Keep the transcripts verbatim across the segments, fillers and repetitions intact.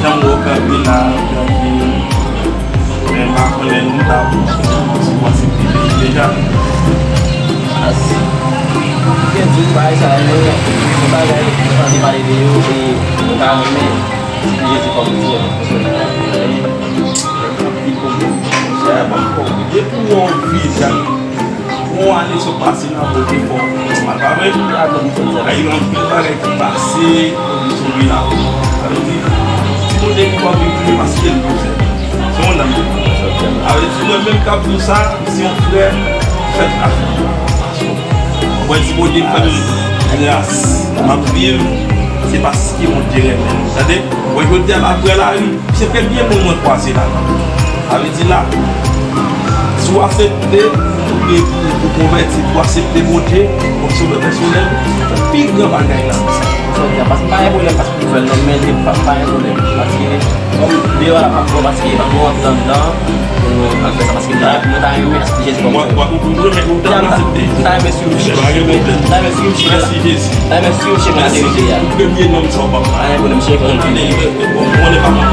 Jan m wè w kanpe la, tranki, men m pa konnen nou ta sou pase deja. As, gen di bagay sa yo, yon bagay nou tande pale de yo, e nou ta renmen, si Jezi kòm Sovè pèsonèl. Depi w wè yon vizaj, yon ane sot pase nan pote fò. Mal pa vre? Ay, gen anpil bagay ki pase, sou vi la. Sa vle di, si Bondye ki pa vin tounen paske l pou fè. Se yon nanm. Sa vle di, mwen menm k ap di w sa, se yon frè, fèt afè. Mwen di Bondye fè m gras. M ap viv, se paske Bondye renmen m. Tande? Mwen jodi a m ap pran lari. Se premye moun mwen kwaze la. Sa vle di la, si w aksepte pou, pou, pou konvèti, pou aksepte Bondye kòm sovè pèsonèl, se pi gran bagay la. Sa vle di, paske pa gen pwoblèm, paske pou fè l, non, men pa, pa gen pwoblèm. Paske, kòm deyò a p ap bon, paske pa pou rantre anndan, pou nou al fè sa, paske mwen ta renmen aksepte Jezi kòm sovè. Mwen, mwen, mwen, mwen ta renmen aksepte. Mwen ta renmen swiv chemen. Pa gen pwoblèm. Mwen ta renmen swiv chemen. Mèsi, Jezi. Mèsi, mesye, mèsi, mesye. Premye nonm sa w pa pran. Anyen pwoblèm, chèf. Mwen konnen pa mwen.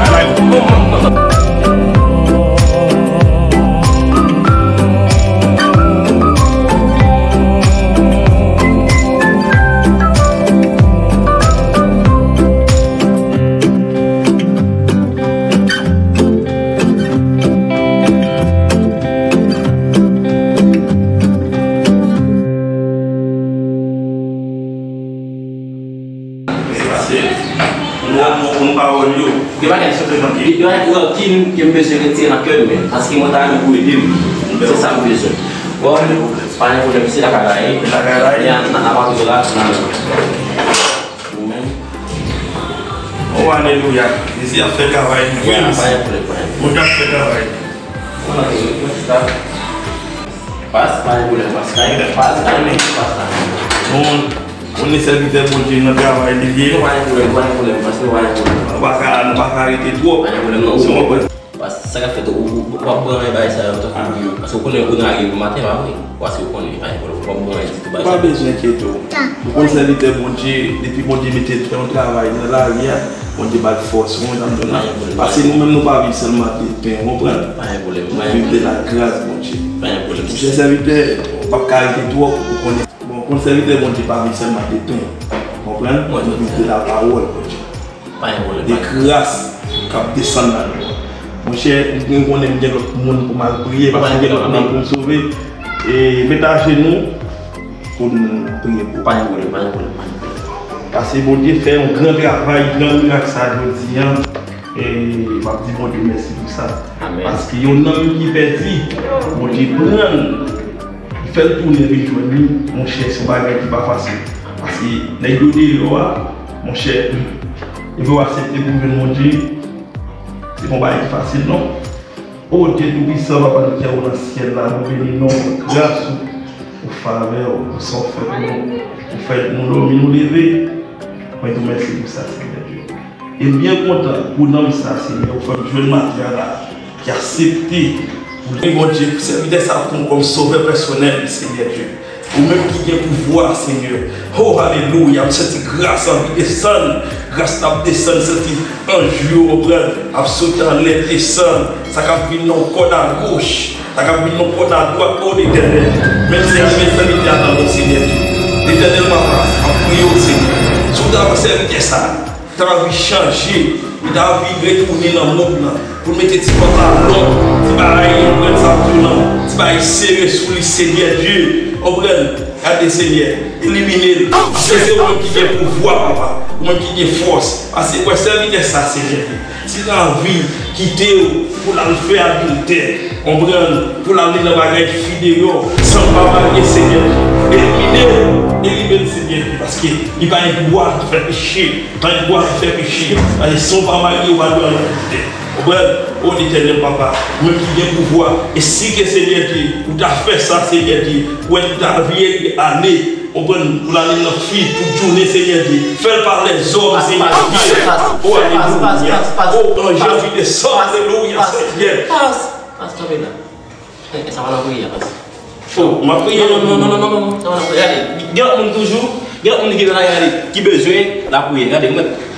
Pase yon, yon, yon pawòl yo. Gen bagay sou, gen, gen bagay rankin ke m bezwen retire nan kè m, men paske mwen ta renmen pou ede m. Se sa m bezwen. Bon, pa gen pwoblèm, se lakay la ye. Lakay la ye. N a, n a, n a pa toujou la, n a. Ou menm? Oh, alelouya. Jezi ap fè travay li. Ya, pa gen pwoblèm, pa gen pwoblèm. Bondye ap fè travay li. Ou nan, ou nan, ou nan. Pas, pa gen pwoblèm, pas, pa gen pwoblèm, pas, pa gen pwoblèm, pas, pa gen pwoblèm. Bon, konnen sèvitè Bondye nan travay li ye. Non, pa gen pwoblèm, pa gen pwoblèm, pas, pa gen pwoblèm. Nou pa ka, nou pa ka rete twòp. Pa gen pwoblèm, non. Se yon pwen. Pas, sa k ap fèt, ou, ou, ou ap branle bagay sa yo, tankou, pas ou konnen ou nan lari pou maten, pa vre? Pas ou konnen, pa gen pwoblèm, ou ap branle ditou bagay sa yo. Ou pa bezwen enkyete w. Ou konn sèvitè Bondye, depi Bondye mete l fè yon travay nan lavi a, Bondye ba l fòs, ou konprann sa m di w la? Paske nou menm nou pa viv sèlman de pen, ou konprann? Pa gen pwoblèm, pa gen pwoblèm. Nou viv de la gras Bondye. Pa gen pwoblèm. Monchè sèvitè, ou p ap ka rete twòp, ou konnen. Bon, ou konn sèvitè Bondye pa viv sèlman de pen, ou konprann? Nou viv de la pawòl Bondye. Pa gen pwoblèm. De gras k ap desann la nou. Monchè, m konnen m gen lòt moun pou m al priye, paske m gen lòt moun pou m sove. E met ajenou pou n priye pou ou. Pa gen pwoblèm, pa gen pwoblèm, pa gen pwoblèm. Paske Bondye fè yon gran travay, gran mirak sa jodi a. E m ap di Bondye mèsi pou sa. Amèn. Paske yon nanm ki pèdi, Bondye pran l. Li fè l tounen vin jwenn li, monchè, se yon bagay ki pa fasil. Paske nèg yo deyò a, monchè, depi w aksepte pou w jwenn Bondye, se pa yon bagay ki fasil, non. O Dye Toupisan, Papa nou ki anwo nan syèl la, nou beni non w pou gras ou, pou favè w, pou sa w fè pou nou, pou fè nou dòmi, nou leve. Mwen di w mèsi pou sa, Senyè Dye. E m byen kontan pou nanm sa, Senyè, ou fè m jwenn maten an la, ki aksepte pou li, Bondye, pou sèvitè sa pou m kòm sovè pèsonèl li, Senyè Dye. Ou menm ki gen pouvwa, Senyè. Oh, alelouya, m santi gras anvi desann. Gras la ap desann, santi anj yo, konprann, ap sot anlè, desann. Sa k ap vin nan kòd agoch, sa k ap vin nan kòd adwat, o Letènèl. Menm si a menm sèvitè a nan men w, Senyè Dye. Letènèl, papa, m ap priye w, Senyè. Si w ta pran sèvitè sa, li ta anvi chanje, li ta anvi retounen nan mond lan, pou l mete ti pantalon, ti bagay, konprann sa m di w lan, ti bagay sere sou li, Senyè Dye, konprann, gade, Senyè, elimine l, paske se ou menm ki gen pouvwa, papa, ou menm ki gen fòs, paske wè sèvitè sa, Senyè Dye, si l anvi kite w pou l al fè adiltè, konprann, pou l al nan bagay fi deyò, san pa marye, Senyè, elimine l, elimine l, Senyè, paske li pa gen dwa fè peche. Pa gen dwa fè peche, paske san w pa marye, ou pa dwe al nan adiltè. Konprann? O Letènèl, papa, ou menm ki gen pouvwa, e si ke Senyè Dye, ou ta fè sa, Senyè Dye, ou wè nou ta vye ale, konprann, pou l ale nan fi tout jounen, Senyè Dye. Fè l pa lèzòm, Senyè Dye. O, alelouya. O, anj anvi desann, alelouya, Senyè. Pas, pas, kanpe la. E, e sa pa nan priyè, pas. O, m ap priye. Non, non, non, non, non, non, non, sa pa nan priyè. Gade, gen lòt moun toujou, gen lòt moun ki nan lari, gade, ki bezwen lapriyè. Gade, mwen,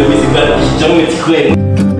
fè mizik la, jan mwen ti krèy.